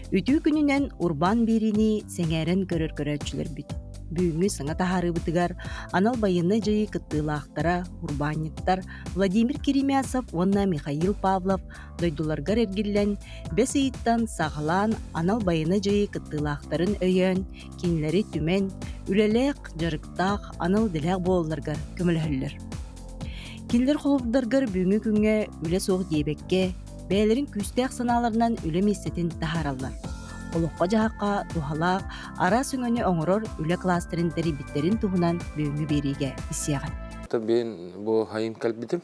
Үтүө күнүнэн урбаан биэриини сэҥээрэн көрөр көрөөччүлэрбит. Бүгүҥҥү саҥа таһаарыыбытыгар анал байыаннай дьайыы кыттыылаахтара, урбаанньыттар Владимир Керемясов уонна Михаил Павлов дойдуларыгар эргиллэн, бэс ыйыттан саҕалаан анал байыаннай дьайыы кыттыылаахтарын өйөөн, кинилэри түмэн, үлэлээх, дьарыктаах, анал идэлээх буолалларыгар көмөлөһөллөр. Кинилэр холобурдаргар бүгүҥҥү күҥҥэ үлэ суох диэбэккэ, бэйэлэрин күүстээх санааларынан үлэ миэстэтин таһаараллар. Олоххо-дьаһахха туһалаах араас өҥөнү оҥорор үлэ кластерын тэрийбиттэрин туһунан бүгүҥҥү биэриигэ истиэҕин. Бин бу хайын кэлбитим.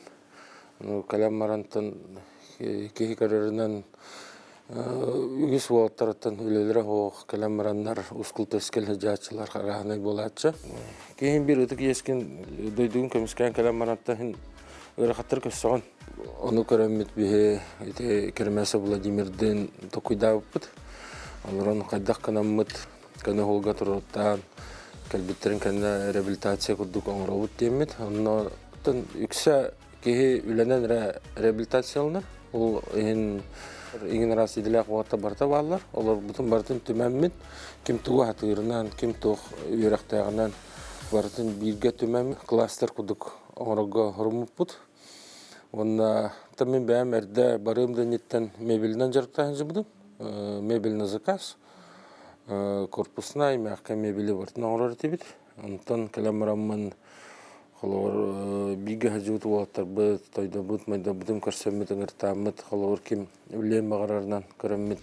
Кэлэн барантан киһи көрөрүнэн үгүс уолаттарыттан үлэлэрэ суох кэлэн бараннар ускул-тэскил сылдьааччылар арааһынай буолааччы. Киһин биир ытык иэскин дойдугун көмүскээн кэлэн барантан ыарахаттары көрсөҕүн. Ону көрөммүт биһи ити Кермесов Владимирдыын токуйдаабыппыт. Олорон хайдах гынаммыт көнө уһулга туруортаан кэлбиттэрин кэннэ реабилитация курдук оҥоробут диэммит. Онно үксэ киһи үлэнэн эрэ реабилитацияланар. Ол иһин иҥин араас идэлээх уолаттар барыта бааллар. Олорбутун барытын түмэммит, ким тугу сатыырынан, ким туох үөрэхтээҕинэн барытын бииргэ түмэн кластер курдук оҥорорго хоруммуппут. Уонна мин бэйэм эрдэ барыым да инниттэн мебелинэн дьарыктаан сылдьыбытым. Мебель на заказ. Корпусная, мягкая мебели барытын оҥорор этибит. Онтон кэлэн бараммын холобур бииргэ сылдьыбыт уолаттарбыт, тойдобут, майдабытын көрсөммүт, ыҥыртааммыт, холобур ким үлэлиэн баҕарарынан көрөммүт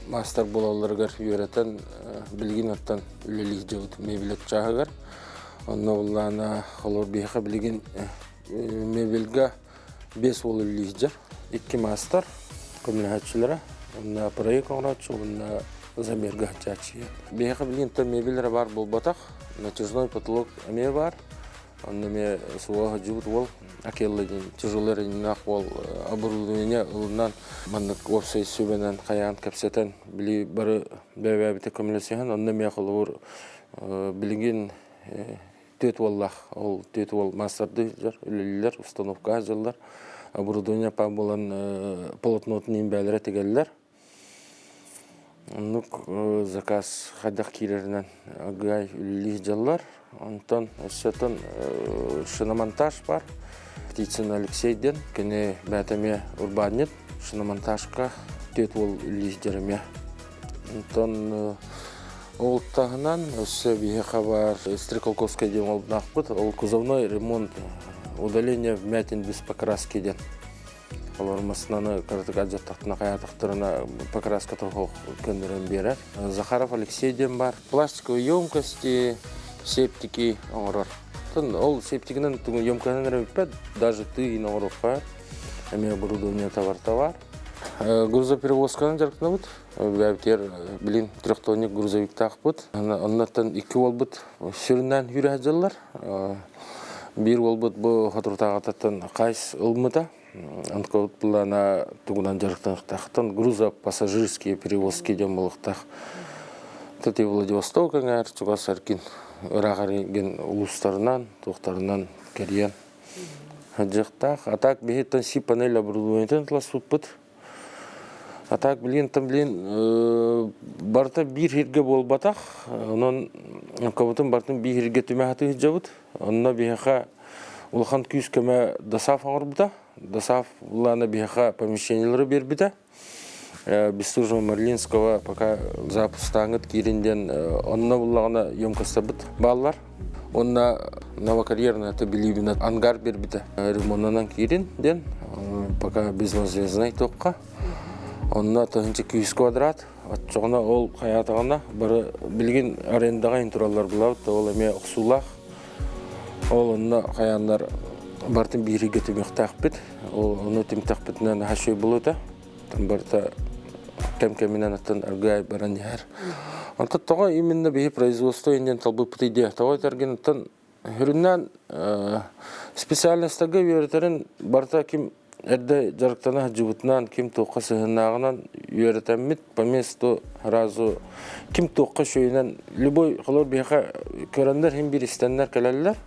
маастар буолалларыгар үөрэтэн билигин оттон үлэлии сылдьабыт мебель чааһыгар. Онно буллаана холобур биһиэхэ билигин мебельга биэс уол үлэлии сылдьар. Икки маастар көмөлөһөөччүлэрэ, уонна проект оҥорооччу уонна замерга сылдьааччы. Биһиэхэ билигин мебель эрэ баар буолбатах, натяжной потолок эмиэ баар. Онно эмиэ суола сылдьыбыт уол Акелла диэн тяжелый раненаах уол оборудование ылынан маннык уопсай сүбэнэн хайаан кэпсэтэн били бары бэйэ-бэйэбитэ көмөлөсүһэн онно эмиэ холобур билигин түөрт уоллаах ол түөрт уол маастардыы сылдьар үлэлииллэр установкаҕа сылдьаллар оборудование паа буолан полотнотун иһин бэйэлэрэ тигэллэр. Оннук заказ хайдах киирэринэн агай үлэлии сылдьаллар. Онтон өссө оттон шиномонтаж бар. Птицын Алексей диэн кини бэйэтэ эмиэ урбаанньыт. Шиномонтажка түөрт уол үлэлии сылдьар эмиэ. Онтон ол таһынан өссө биһиэхэ баар Стреколковскай диэн уолбунаахпыт. Ол кузовной ремонт, удаление вмятин без покраски диэн. Олор массыынаны кыратык алдьаттахтына хайаатахтарына покраска тоһох көннөрөн биэрэр. Захаров Алексей диэн бар. Пластиковые емкости, септики оҥорор. Ол септигинэн емкоһынан эрэ бүппэт, даже тыын оҥоруохха эмиэ оборудование товарта бар. Грузоперевозканан дьарыктанабыт. Бэбитигэр билин трехтонник грузовиктаахпыт. Оннуттан икки уолбут сүрүннээн үүрэ сылдьаллар. Биир уолбут бу соторутааҕытыттан хайс ылмыта. Онтукабыт былаана тугунан дьарыктаныахтаахтан грузопассажирские перевозки диэн буолуохтаах. Тати Владивосток эҥээр чугас эркин ыраах эргин улуустарынан, туохтарынан кэрийэн сылдьыахтаах. А так биһиттэн си-панель оборудованиетын тыласпыппыт. А так билигин там билигин барыта биир сиргэ буолбатах. Онон кабытын барытын биир сиргэ түмэ сатыы сылдьабыт. Онно биһиэхэ улахан күүс-көмө ДОСААФ оҥорбута. ДОСААФ былаана биһиэхэ помещениелары биэрбитэ. Бестужева-Марлинского пока запустааҥҥыт киирин диэн онно буллаҕына емкостарбыт бааллар. Уонна новокарьерная это билиибинэ ангар биэрбитэ. Ремоннанан киирин диэн пока безвозмездный туохха. Онно тыһынча күүс квадрат. Оччоҕуна ол хайаатаҕына бары билигин арендаҕа иһин тураллар булабыт ол эмиэ охсуулаах. Ол онно хайааннар барытын бииргэ түмүөхтээхпит. Ол ону түмтэхпитинэ наһаа үчүгэй буолуо Барыта кэм-кэминэн аттан аргыай баран иһэр. Онтон тоҕо именно биһи производство иннин талбыппыт идея тоҕо этэргин оттон сүрүннээн специальностарга үөрэтэрин барыта ким эрдэ дьарыктана сылдьыбытынан, ким туохха сыһыннааҕынан үөрэтэммит по месту сразу ким туохха үчүгэйинэн любой холобур биһиэхэ көрөннөр иһин биир истэннэр кэлэллэр.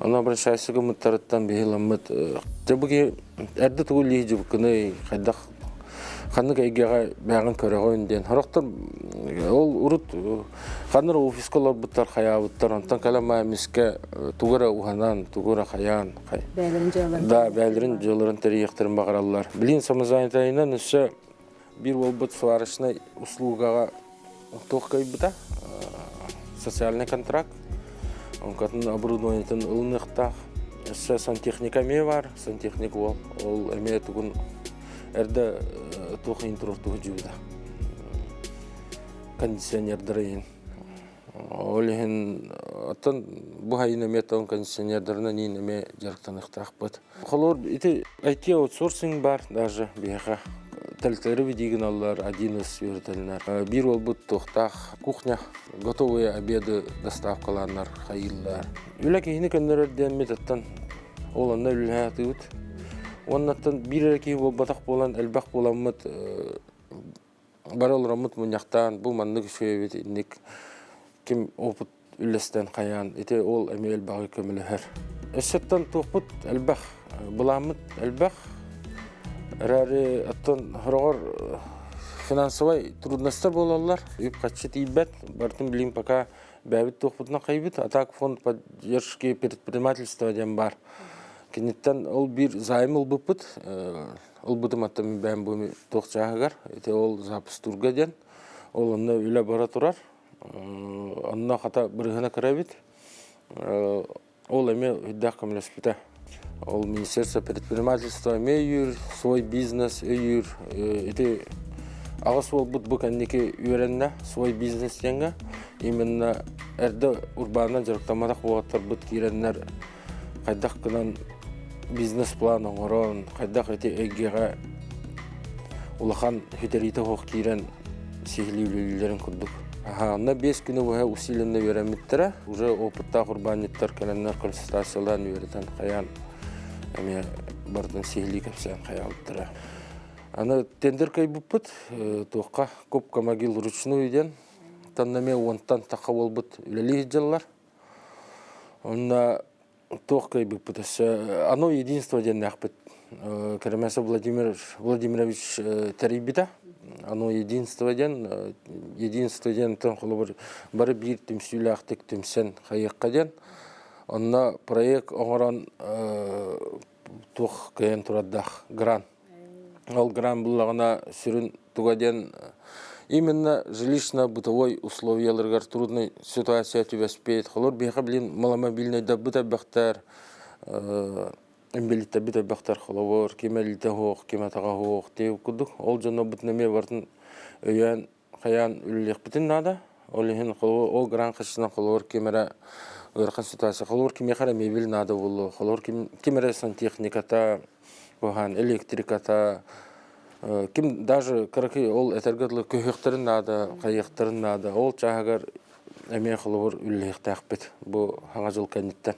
Ону обращайся гыммыттарыттан биһи ыламмыт дьэ бу киһи эрдэ тугу илии дьыбыккыный хайдах. Ханнык эйгэҕэ бэйэҕин көрөҕүн диэн. Сорохтор ол урут ханна эрэ офиска олорбуттар, хайаабыттар, онтон кэлэн эмискэ тугу эрэ уһанан, тугу эрэ хайаан, Бэйэлэрин дьыалаларын да, бэйэлэрин дьыалаларын тэрийиэхтэрин баҕараллар. Билигин самозанятайынан өссө биир уолбут сварочнай услугаҕа туох кыайбыта социальный контракт онкатын оборудованиетын ылыныахтаах өссө сантехника эмиэ баар сантехник уол ол эмиэ тугун эрдэ туох иһин туруор туһу дьиэбитэ кондиционердары иһин ол иһин оттон бу хайын эмиэ тоон кондиционердарынан иин эмиэ дьарыктаныахтаахпыт. Холобур, ити IT аутсорсинг бар даже биһиэхэ тэлтэри видигиналлар один из үөрэтэллэр. Биир уолбут туохтаах кухня готовые обеды доставкалааннар хайыыллар. Үлэ киһини көннөрөр диэммит оттон ол онно үлэлэһэ сатыыбыт. Уоннаттан биир эрэ киһи буолбатах буолан элбэх буоламмыт бары олороммут мунньахтаан бу маннык үчүгэй эбит инник ким опыт үллэстэн хайаан ити ол эмиэ элбэҕи көмөлөһөр. Өссөттөн туохпут элбэх, былааммыт элбэх. Эрээри оттон сороҕор финансовай трудностар буолаллар, үп-харчы тиийбэт. Барытын билигин пока бэйэбит туохпутунан хайбыт. А так фонд поддержки предпринимательства диэн баар. Киниттэн ол биир займ ылбыппыт. Ылбытым аттан бэйэм бу туох чааһыгар. Ити ол запустурга диэн. Ол онно үлэ бара турар. Онно хата бырыһына кыра эбит. Ол эмиэ үрдээх көмөлөспүтэ. Ол Министерство предпринимательства эмиэ өйүүр, свой бизнес өйүүр. Ити аҕыс уолбут бу кэнники үөрэннэ свой бизнес диэҥҥэ. Именно эрдэ урбаанынан дьарыктамматах уолаттарбыт киирэннэр хайдах гынан бизнес-план оҥорон, хайдах ити эйгэҕэ улахан сүтэриитэ суох киирэн сиһилии үлэлииллэрин курдук. Онно 5 күнү быһа усиленно үөрэммиттэрэ. Уже опыттаах урбаанньыттар кэлэннэр консультациялаан үөрэтэн хайаан эмиэ барытын сиһилии кэпсээн хайаабыттара. Аны тендер кыайбыппыт туохха кубка могил ручную диэн танна эмиэ уонтан тахха буолбут үлэлии сылдьаллар. Онно туох кыайбыппыт өссө оно единство диэннээхпит Керемесов Владимир Владимирович тэрийбитэ. Оно единство диэн единство диэн холобур бары биир түмсүүлээхтик түмсэн хайыахха диэн. Онно проект оҥорон туох кыайан турардаах грант. Ол грант буллаҕына сүрүн туга диэн именно жилищно-бытовой условияларыгар трудный ситуация түбэспит. Холор биһиэхэ билин маломобильнайдарбыт элбэхтэр, инбэлииттэрбит элбэхтэр холобур, ким элитэ суох, ким атаҕа суох диэбит курдук. Ол дьоннорбутун эмиэ барытын өйөөн хайаан үлэлиэхпитин наада. Ол иһин холобур ол грант харчытынан холобур ким эрэ ыарахан ситуация холобур кимиэхэ эрэ мебель наада буолуо, холобур ким, ким эрэ сантехниката, куһаан электриката, ким даже кыракый ол этэргэ дылы көһүөхтэрин наада, хайыахтарын наада. Ол чааһыгар эмиэ холобур үлэлиэхтээхпит бу саҥа дьыл кэнниттэн.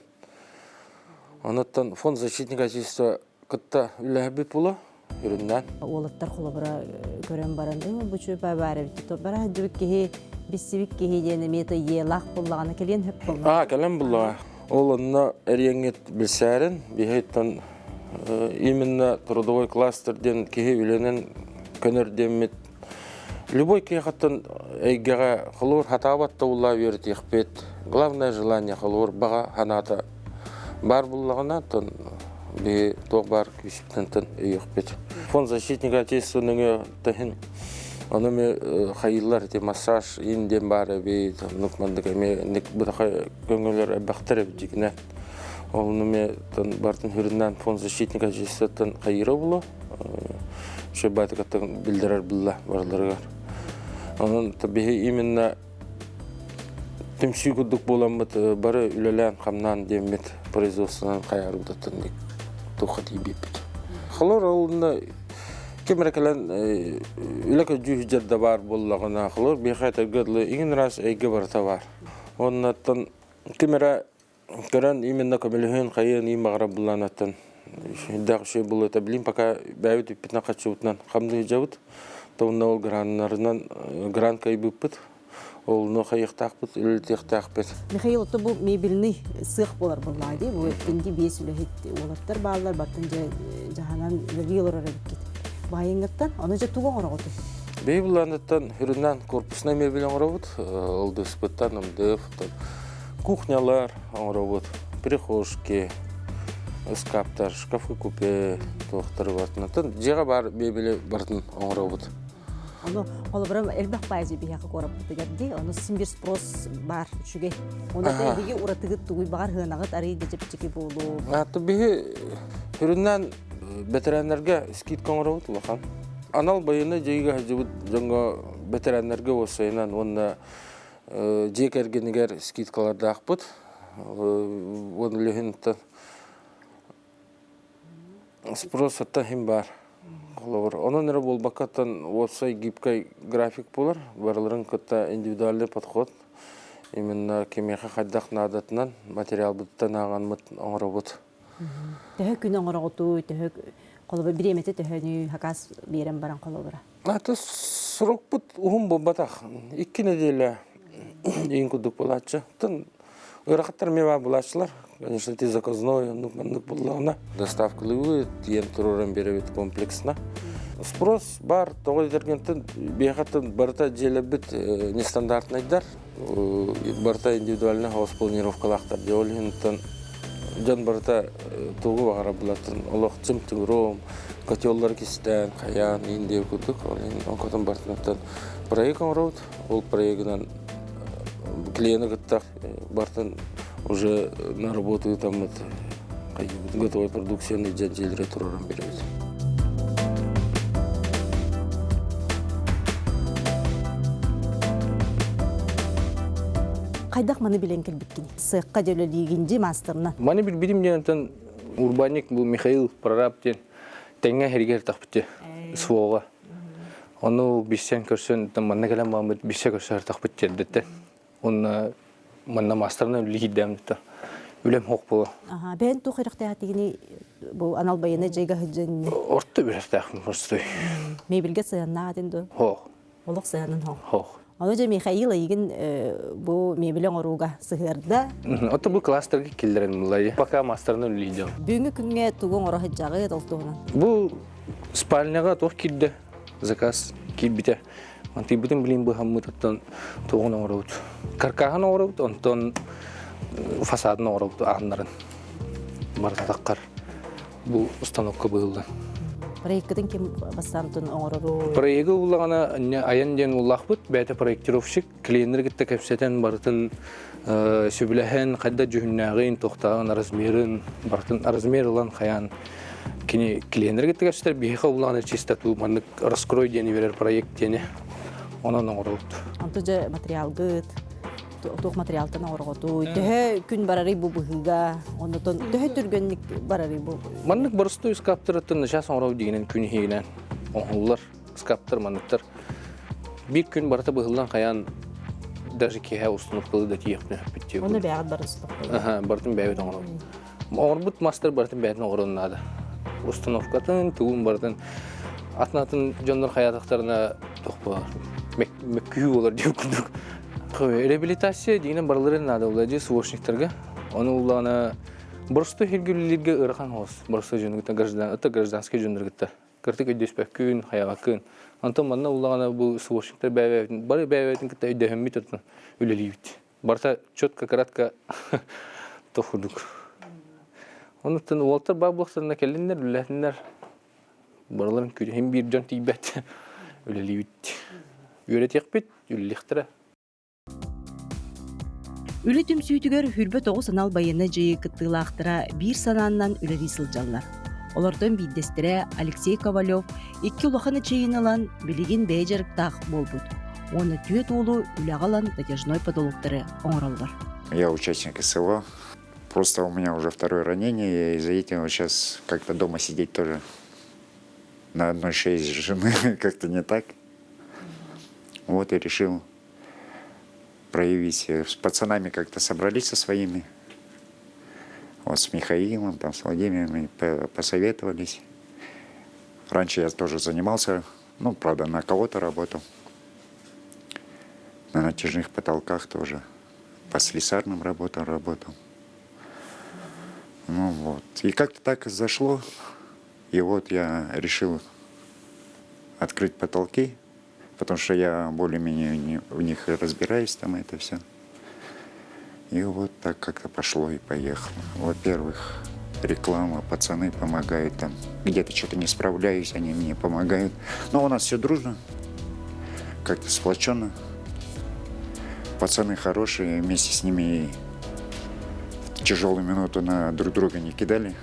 Онуттан фонд защитника отечества кытта үлэлэһэрбит буолуо үрүннээн. Уолаттар холобура көрөн баран, бу чүөпэ баар эбит, бара сылдьыбыт киһи, билсибит киһи диэн эмиэ ыйыалаах буллаҕына кэлиэн сөп буолла. Аа, кэлэн буллаҕа. Ол онно эриэҥҥит билсээрин, биһиттэн именно трудовой кластер диэн киһи үлэнэн көнөр диэммит любой киһиэхэттэн эйгэҕэ холобур хатаабат да уллаа үөрэтиэхпит. Главное желание холобур баҕа санаата баар буллаҕына, оттон биһи туох баар күүспүтүнтэн өйүөхпүт. Фонд защитника Отечества нөҥүө таһын ону эмиэ хайыыллар ити массаж ин диэн баар эбит, оннук маннык эмиэ инник бытаха көҥөлөр элбэхтэр эбит дьигинэ. Ол эмиэ бартын хүрүннээн фонд защитника Отечествоттан хайыыра було. Шөбатыкаттан билдэрэр булла барыларыгар. Онон биһи именно түмсүү курдук буоламмыт бары үлэлээн-хамнаан диэммит производствонан хайаарбытыттан туохха тиийбиппит. Холор олунна ким эрэ кэлэн үлэ көрдүү сылдьар да баар буоллаҕына, холор биһиэхэ этэргэ дылы иҥин ыраас эйгэ барыта баар. Оннуттан ким эрэ көрөн именно көмөлөһүөн хайыан иин баҕарар былаанаттан үрдээх үчүгэй буолуо билин пока бэйэбит үппүтүнэн хаччыбытынан хамныы сылдьабыт. Тонна ол граннарынан грант кыайбыппыт. Ол хайыахтаахпыт, үлэлэтиэхтээхпит. Михаил, ото бу мебельный сыах буолар буоллаҕа дии. Бу эттинди биэс үлэһит уолаттар бааллар, баттын дьаһанан үлэлии олорор эбиккит. Баайыҥҥыттан ону дьэ тугу оҥороҕутуй? Биһи былааныттан үрүннэн корпусной мебель оҥоробут. Ылдыспыттан МДФ, кухнялар оҥоробут, прихожки, ыскааптар, шкафы купе туохтары барытын. Дьиэҕэ баар мебели барытын оҥоробут. Ону холобура элбэх баайы биһиэхэ куораппытыгар дии, ону син бир спрос баар үчүгэй. Ону эһиги уратыгыт тугуй баҕар сыанаҕыт арый да чэпчэки буолуо. Аты биһи сүрүннээн бэтэрээннэргэ скидка оҥоробут улахан. Анал байыаннай дьайыыга сылдьыбыт дьоҥҥо бэтэрээннэргэ уопсайынан уонна дьиэ кэргэнигэр скидкалардаахпыт. Уон үлэһинтэн Спрос оттон иһин баар. Холобур, онон эрэ буолбакка оттон уопсай гибкай график буолар. Барыларын кытта индивидуальный подход. Именно кимиэхэ хайдах наадатынан материалбытыттан ааҕаммыт оҥоробут. Төһө күн оҥороҕутуй, төһө холобур бириэмэтэ төһөнүй, хакас биэрэн баран холобура? Аты срокпут уһун буолбатах. 2 неделя иин курдук буолааччы. Оттон ыарахаттар эмиэ баар буолааччылар. Конечно, ти заказной, оннук маннык буллаҕына. Доставкалыыбыт, тиийэн туруоран биэрэбит комплексно. Спрос бар, тоҕо диэтэргинтэн биэхэттэн барыта дьиэлэрбит нестандартнайдар. Барыта индивидуальный хаос планировкалаахтар. Дьэ ол иһинтэн дьон барыта тугу баҕарар булатын олох чым-чымыром, котеллары кистээн, хайаан, иин диэбит курдук. Ол иһин онкотон барытынаттан проект оҥоробут. Ол проегынан клиены кытта бартын уже на работу ыытаммыт готовой продукцияны дьэн дьиэлэрэ тураран биэрэбит. Хайдах маны билэн кэлбиккин? Сыахха дьөлөлиигин дьи маастарынан. Маны билбитим диэн урбанник бу Михаил прораб диэн тэҥҥэ хэригэр тахпыт СВО-ҕа. Ону билсэн көрсөн манна кэлэн бааммыт билсэ көрсөр тахпыт диэн Уонна манна маастарынан үлэ киирдэм үлэм хоох буолар. Аха, бэйэн туох үрэхтээхтигини бу анал байыаннай дьайга сылдьан Орто үрэхтээхпин простой. Мебельгэ сыһыаннаах этин дуо? Хоох. Олох сыһыанын хоох. Хоох. Ону дьэ Михаил эйигин бу мебели оҥорууга сыһыарда. Ото бу кластерга киллэрэн мылайы. Пока маастарынан үлэлиидем. Бүгүҥҥү күҥҥэ тугу оҥоро сылдьаҕыт ол туһунан? Бу спальняга туох киирдэ? Заказ киирбитэ. Мантыйбытын билин быһаммыт оттон туоҕун оҥоробут. Каркаһын оҥоробут, онтон фасадын оҥоробут ааннарын. Барытатаххар бу установка быһыллан. Проеккытын ким бастаантын оҥорору? Проегы уллаҕына айан диэн уллаахпыт, бэйэтэ проектировщик, клиеннэр кытта кэпсэтэн барытын сөбүлэһэн, хайда дьүһүннээҕин, туохтааҕын, размерын, барытын размер ылан хайаан кини клиеннэр кытта кэпсэтэр, биһиэхэ уллаҕына чистоту маннык раскрой диэни берер проект диэни онон оҥоробут. Онто дьэ материалгыт туох материалтан оҥороҕутуй? Төһө күн барарый бу быһыыга? Оннотон төһө түргэнник барарый бу? Маннык боростуой скаптарыттан сейчас оҥоробут дигинэн күн иһигинэн оҥоһуллар скаптар манныктар. Биир күн барыта быһыллан хайаан даже киэһэ установкалыы да тиийиэхпинэ өппүт Оны бэйэҕит бары установкалыы. Аха, барытын бэйэбит оҥоробут. Оҥорбут мастар барытын бэйэтин оҥорон наада. Установкатын, тугун барытын атын-атын дьоннор хайаатахтарына туох буолар мөккүһүү буолар диэн курдук. Реабилитация дигинэн барыларын наада буолар дии СВОшниктарга. Ону улаана боростуой хиргүллүүргэ ыарахан хоос. Боростуой дьону кытта граждан, это гражданский дьоннору кытта кыртык өйдөспөккүн, хайаҕаккын. Онтон манна улаҕана бу СВОшниктар бэйэ-бэйэбитин бары бэйэ-бэйэбитин кытта өйдөһөммүт отон үлэлиибит. Барыта четко, кратко туох курдук. Онуттан уолтар баа буолсанна кэллиннэр, үлэлэтиннэр. Барыларын күрүһүн биир дьон тиийбэт. Үлэлиибит. Үөрэтиэхпит, үлэлиэхтэрэ. Үлэ түмсүүтүгэр 29 анал байыаннай дьайыы кыттыылаахтара биир санааннан үлэлии сылдьаллар. Олортон биирдэстэрэ Алексей Ковалев икки улахан эчэйиини ылан, билигин бэйэ дьарыктаах буолбут. Уонна түөрт уолу үлэҕэ ылан натяжной потолоктары оҥороллор. Я участник СВО. Просто у меня уже второе ранение, я из-за этого сейчас как-то дома сидеть тоже на одной шее с женой как-то не так. Вот и решил проявить. С пацанами как-то собрались со своими. Вот с Михаилом, там, с Владимиром и посоветовались. Раньше я тоже занимался, ну, правда, на кого-то работал. На натяжных потолках тоже. По слесарным работам работал. Ну вот. И как-то так зашло. И вот я решил открыть потолки, потому что я более-менее в них разбираюсь там это все. И вот так как-то пошло и поехало. Во-первых, реклама, пацаны помогают там. Где-то что-то не справляюсь, они мне помогают. Но у нас все дружно, как-то сплоченно. Пацаны хорошие, вместе с ними в тяжелую минуту на друг друга не кидали.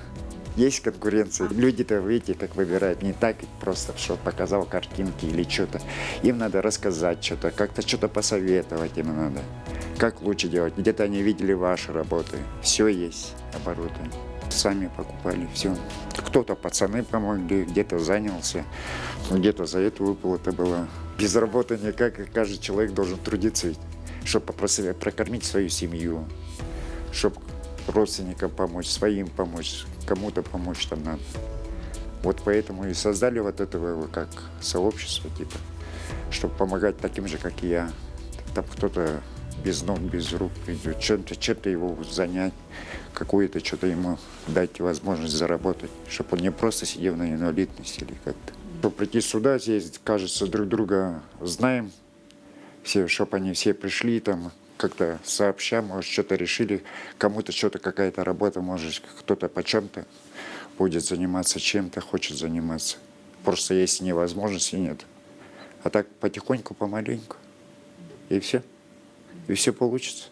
Есть конкуренция. Люди-то, видите, как выбирают. Не так просто, что показал картинки или что-то. Им надо рассказать что-то, как-то что-то посоветовать им надо. Как лучше делать. Где-то они видели ваши работы. Все есть, оборудование. Сами покупали, все. Кто-то пацаны помогли, где-то занялся, где-то за эту выплата была. Без работы никак, каждый человек должен трудиться, чтобы прокормить свою семью, чтобы родственникам помочь, своим помочь, кому-то помочь там надо. Вот поэтому и создали вот этого как сообщество, типа, чтобы помогать таким же, как и я. Там кто-то без ног, без рук идет, чем-то, чем-то его занять, какую-то что-то ему дать возможность заработать, чтобы он не просто сидел на инвалидности или как-то. Чтобы прийти сюда, здесь, кажется, друг друга знаем, все, чтобы они все пришли там, как-то сообща, может, что-то решили, кому-то что-то, какая-то работа, может, кто-то по чем-то будет заниматься, чем-то хочет заниматься. Просто есть невозможности, нет. А так потихоньку, помаленьку. И все. И все получится.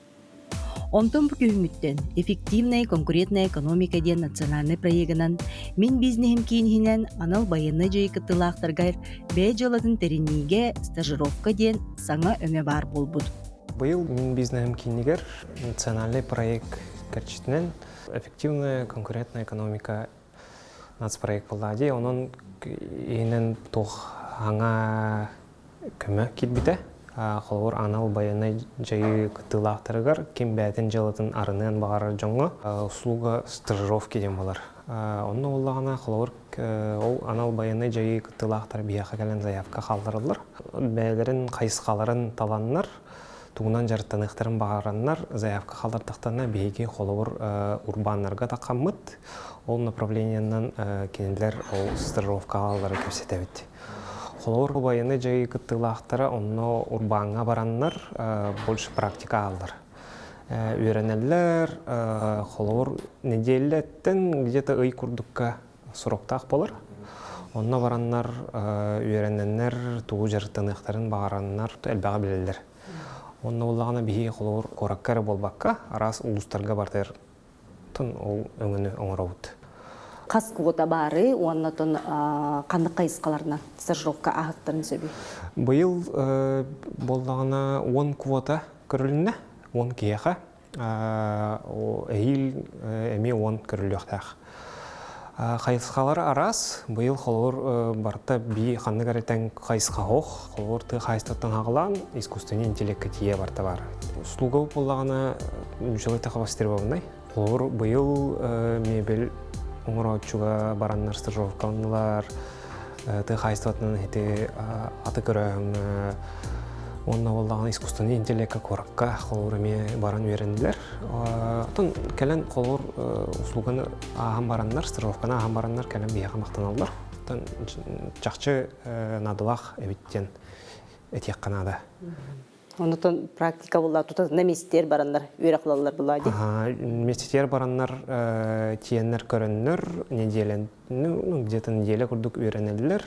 Онтон бу күһүҥҥүттэн «Эффективная конкурентная экономика» диэн национальнай проегынан Мин бизнеһим киин иһинэн анал байыаннай дьайыы кыттыылаахтарыгар бэйэ дьыалатын тэриниигэ стажировка диэн саҥа өҥө баар буолбут. Быйыл Мин бизнеһим киинигэр национальный проект кэрчитинэн «Эффективная конкурентная экономика» нацпроект буолла дии. Онон иһинэн туох аҥа көмө киирбитэ. Холобур, анал байыаннай дьайыы кыттыылаахтарыгар ким бэйэтин дьыалатын арыныан баҕарар дьоҥҥо услуга стажировки диэн буолар. Онно буоллаҕына, холобур, ол анал байыаннай дьайыы кыттыылаахтара биһиэхэ кэлэн заявка хааллараллар. Бэйэлэрин хайысхаларын таланнар, тугунан дьарыктаныахтарын баҕараннар заявка хааллардахтарына, биһиги холобур урбааннарга таххаммыт, ол направлениенан кинилэр ол стажировкаҕа аллары кэпсэтэбит. Холобур, байыаннай дьайыы кыттыылаахтара онно урбааҥҥа бараннар больше практика ааллар. Үөрэнэллэр, холобур, нэдиэлэттэн где-то ый курдукка сроктаах буолар. Онно бараннар үөрэнэннэр, тугу дьарыктаныахтарын баҕараннар элбэҕи билэллэр. Онно буоллаҕына биһиги холобур куоракка эрэ буолбакка, араас улуустарга бартыгар ол өҥөнү оҥоробут. Хас квота баары уонна ханнык хайысхаларынан стажировка ааһыктарын сөбүй? Быйыл буоллаҕына 10 квота көрүлүннэ, 10 киһиэхэ. Эһиил эмиэ 10 көрүллүөхтээх. Хайысхалары араас. Быйыл холобур барыта би ханнык эрэ тэҥ хайысха ох. Холобур тыа хаһаайыстыбаттан аҕалаан искусственный интеллекткэ тиийэ барта баар. Услуга буоллаҕына ньучалыы таха востребованный. Холобур быйыл мебель оҥорооччуга бараннар стажировкаланнылар. Тыа хаһаайыстыбатынан ити аты көрөөҥҥө уонна буоллаҕына искусственный интеллекка куоракка холобур эмиэ баран үөрэннилэр. Оттон кэлэн холобур услуганы ааһан бараннар, стажировканы ааһан бараннар кэлэн биһиэхэ махтаналлар. Оттон чахчы наадалаах эбит диэн этиэххэ наада. Онутон практика була тутатына миэстэтигэр бараннар үөрэх ылаллар була дии. Миэстэтигэр бараннар тиэннэр көрөннөр неделя ну где-то неделя курдук үөрэнэллэр.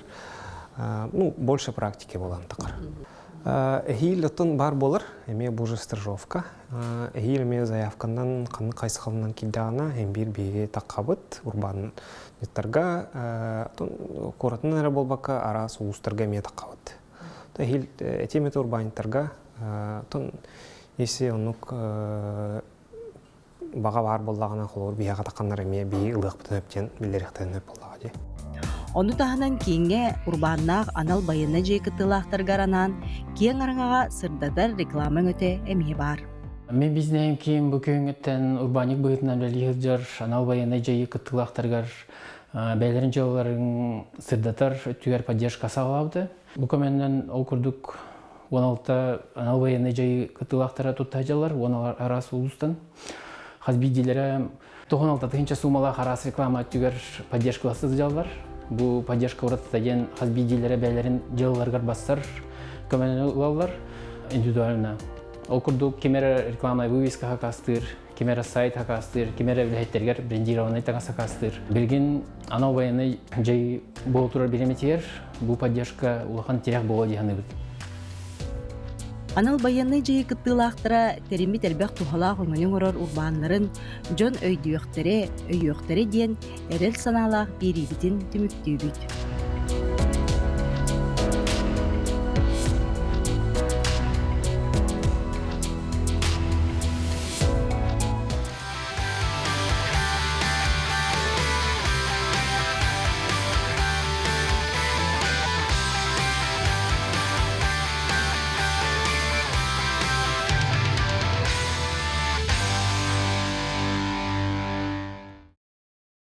Ну больше практики буолан тахар. Эһиил оттон бар буолар, эмиэ бу же стажировка. Эһиил эмиэ заявканан ханнык хайысхалынан киирдэҕинэ эн биир биһиги таххабыт урбаанньыттарга куоратынан эрэ буолбакка араас улуустарга эмиэ таххабыт. Эһиил этиэм этэ урбаанньыттарга оттон если оннук баҕа баар буоллаҕына холобур биһиэхэ тахханнар эмиэ биһи ылыахпытын сөп диэн биллэриэхтэрин сөп буоллаҕа дии. Ону таһынан кииҥҥэ урбааннаах анал байыаннай дьиэ кыттыылаахтарыгар анаан киэҥ араҥаҕа сырдатар реклама өҥөтө эмиэ баар. Мин бизнеһим киин бу күһүҥҥүттэн урбаанньык быһыытынан үлэлии сылдьар анал байыаннай дьайыы кыттыылаахтарыгар бэйэлэрин дьыалаларын сырдатар өттүгэр поддержка саҕалаабыта. Бу көмөннөн ол курдук 16 анал военнай дьайыы кыттыылаахтара тутта сылдьаллар, уон араас улуустан. Хас биирдиилэрэ 96 тыһыынча суумалаах араас реклама өттүгэр поддержкаласта сылдьаллар. Бу поддержка уратыта диэн хас биирдиилэрэ бэйэлэрин дьыалаларыгар бассар көмөнү ылаллар индивидуально. Ол курдук ким эрэ рекламная вывеска хакастыыр, ким эрэ сайт хакастыыр, ким эрэ үлэһиттэригэр брендированный таҥас хакастыыр. Билигин анал военный дьай буола турар бириэмэтигэр бу поддержка улахан тирэх буолуо дии саныыбыт. Анал байыаннай дьайыы кыттыылаахтара тэриммит элбэх туһалаах өҥөнү оҥорор урбааннарын дьон өйдүөхтэрэ, өйүөхтэрэ диэн эрэл санаалаах биэриибитин түмүктүүбүт.